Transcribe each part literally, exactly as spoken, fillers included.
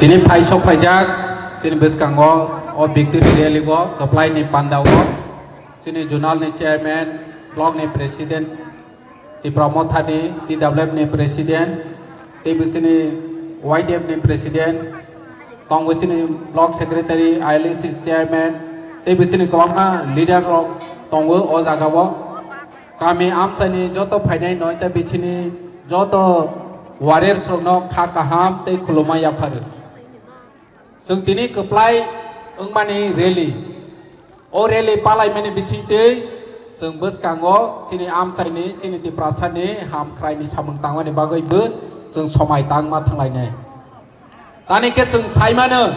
Tini phaisok phaijak chini bwskango o victory rally o kwplai ni panda o chini zonal ni chairman, block ni president, Tipra Motha ni T W F ni president, tei bo chini Y D F ni president, tongo chini block secretary, I L A C chairman, tei bo chini kwbangma leader rok tongo o jaga o. Kami amchaini joto phainai noita bichini joto warriors rokno kha kaham tei khulumma yapharu. Chwng tini kwplai wngmani rally. O rally palaimani bisingtwi chwng bwskango chini amchaini, chini Tiprasani hamkraini samung tangmani bagwi bo chwng somai tangma thanglainai. Tani khe chwng saimano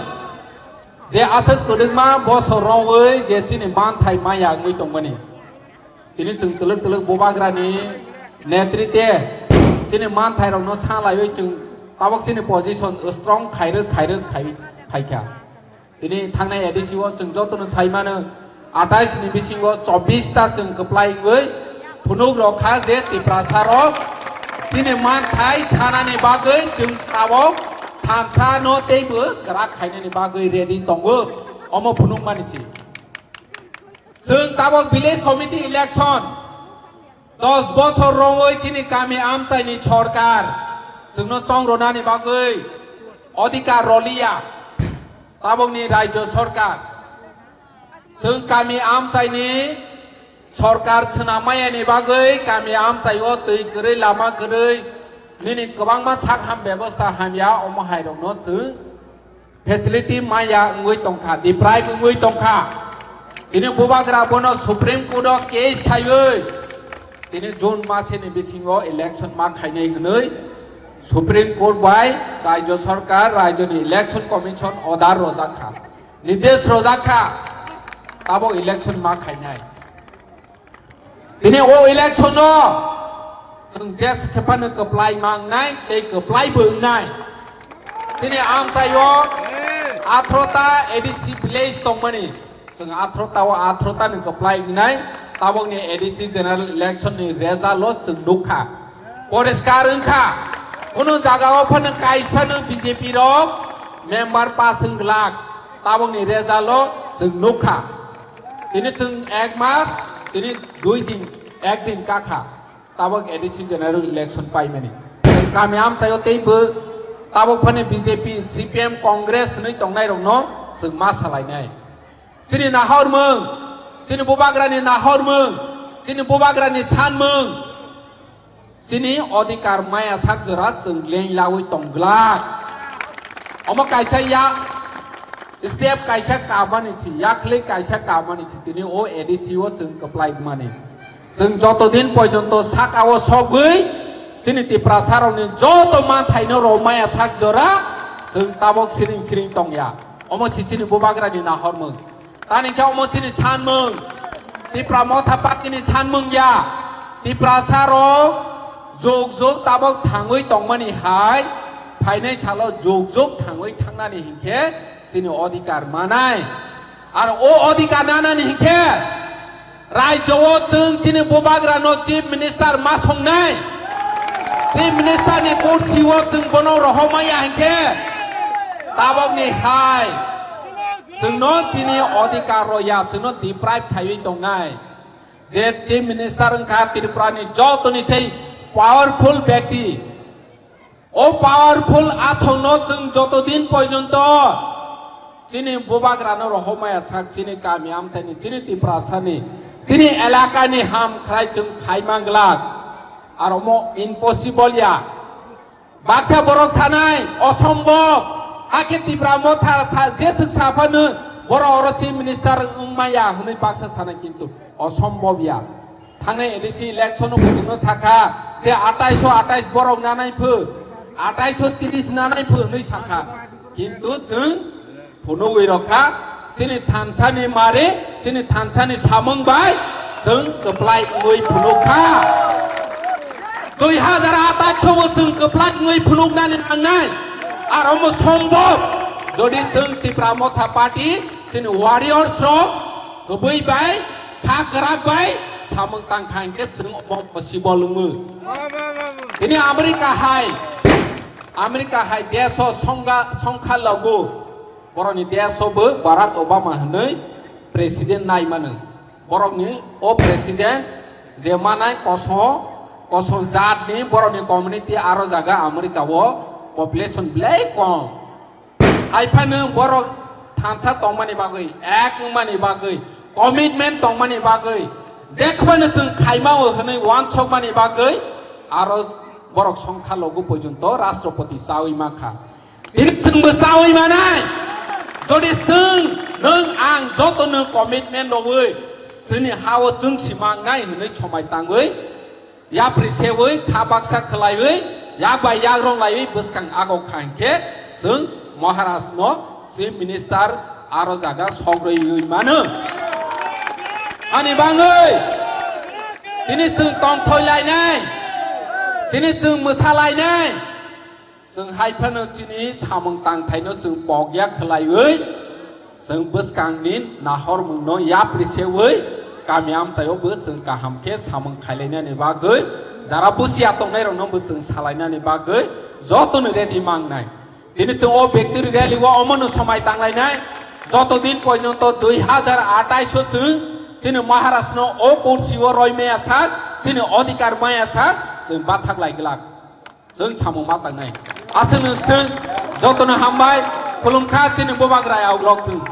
je aswk kwdwkma bosor rogwi je chini manthai maya wngwi tongmani. Tini chwng twlwk twlwk bubagrani netritwe chini manthairokno salaiwi chwng tabok chini position strong khairwk khairwk khai phaikha. Tini thangnai A D C o chwng jotono saimano, atais ni bisingo chobbish ta chwng kwplai wngwi phunuk rok kha je Tiprasa rok chini manthai sanani bagwi chwng tabok thansa no teibo kwrak khainani bagwi ready tongo, omo phunukmani si. Chwng tabok village committee election dos bosor romwi chini kami amchaini sorkar chwngno chongronani bagwi odhikar roliya tabokni rajyo sorkar. Chwng kami amchaini sorkar swnammayani bagwi kami amchaio twi kwrwi lama kwrwi nini kwbangma sak ham bebosta hamya omo hairokno chwng facility maya wngwi tongkha, deprive wngwi tongkha. Tini bubagra bono Supreme Court o case khaiwi tini June maseni bisingo election ma khainai hwnwi Supreme Court bai Rajya Sarkar, Rajyani Election Commission order rojak kha, nidesh rojak kha, tabok election ma khainai. Tini o election no chwng jes khe phano kwplai ma wngnai tei kwplai bo wngnai. Tini amchaio atharota A D C village tongmani, chwng atharota o atharota ni kwplai wngnai. Tabokni A D C general election ni result o chwng nukha, poriskar wngkha. Kunu jaga o phano kai phano B J P rok member pass wng glak, tabokni result o chwng nukha. Tini chwng ek mas, tini dui din, ek din kakha, tabok A D C general election paimani. Chwng kami amchaio teibo tabok phani B J P, C P M, Congress hwnwi tongnairokno chwng ma salainai. Chini nahormung, chini bubagrani nahormung, chini bubagrani sanmung, chini odhikar maya sak jora chwng leng lawi tong glak. Omo kaisa ya step kaisa kabani si, yakli kaisa kabani si, tini o A D C o chwng kwplai mani. Chwng joto din porjonto saka o sogwi chini Tiprasa rokni joto manthaino rw maya sak jora chwng tabok siring siring tongya. Omo si chini bubagrani nahormung. Tani khe omo chini sanmung, Tipra Motha Party ni sanmung ya. Tiprasa rok jug jug tabok thangwi tongmani hai, phainai salo jug jug thangwi thangnani hinkhe chini odhikar manai. Ar o odhikar nanani hinkhe rajyo o chwng chini bubagra no chief minister ma songnai. Chief minister ni kursi o chwng bono rohormaya hinkhe tabok ni hai. Chwngno chini odhikar rw ya, chwngno deprive khaiwi tongnai. Je Chief Minister wngkha Tripura ni jotoni sei powerful byakti. O powerful asongno chwng joto din porjonto chini bubagrano rohormaya sak chini kami amchaini, chini Tiprasani, chini elakani ham khwlai chwng khai manglak. Ar omo impossible ya. Baksa borok sanai, osombob. Hakhe Tipra Motha sa, jeswk saphano borok oro chief minister wngmaya hwnwi baksa sanai, kintu osombob ya. Thangnai A D C election o bwswkno sakha, je atais o atais borok nanai pho, atais o tris nanai pho hwnwi sakha. Kintu chwng phunugwi rokha, chini thansa ni mari, chini thansa ni samung bai chwng kwplai wngwi phunukha. Dui hazar atais o bo chwng kwplai wngwi phunuknani nangnai. Ar omo sombhob, jodi chwng Tipra Motha Party chini warriors rok kwbwi bai, kha kwrak bai samung tangkha hinkhe chwng omo possible wngo. Tini America hai America hai deso songkha logo, borokni deso bo Barack Obama hwnwi president nai mano. Borokni o president je manai koso koso jatni borokni community aro jaga America o population belai kom. Haiphano borok thansa tongmani bagwi, ek wngmani bagwi, commitment tongmani bagwi, jekhwano chwng khaimao hwnwi uansukmani bagwi, aro borok songkha logo porjonto Rashtrapati chawi mankha. Tini chwngbo chawi manai. Jodi chwng, nwng, ang joto nwng commitment rogwi chini hao chwng si mangnai hwnwi somai tangwi, yapri sewi kha baksa khwlaiwi, yak bai yak rong laiwi bwskang agok kha hinkhe chwng Maharaj no Chief Minister aro jaga sogrwi mano. Ani bangwi tini chwng tongthoi lainai, tini chwng mwsa lainai. Chwng hai phano chini samung tangthaino chwng pokya khwlaiwi, chwng bwskangni nahormungno yapri sewi kami amchaio bo chwng kaham khe samung khailainani bagwi, jara busia tongnairokno bo chwng salainani bagwi jotono ready mangnai. Tini chwng o victory rally o omono somai tanglainai. Joto din porjonto dui hajar atais o chwng chini Maharashtra no o kursi o roi maya sak, chini odhikar maya sak, chwng bathak lai glak. Chwng samung ma tangnai. Aswk nwng swtwng, jotono hambai, khulumkha chini bubagra yaokrok thung.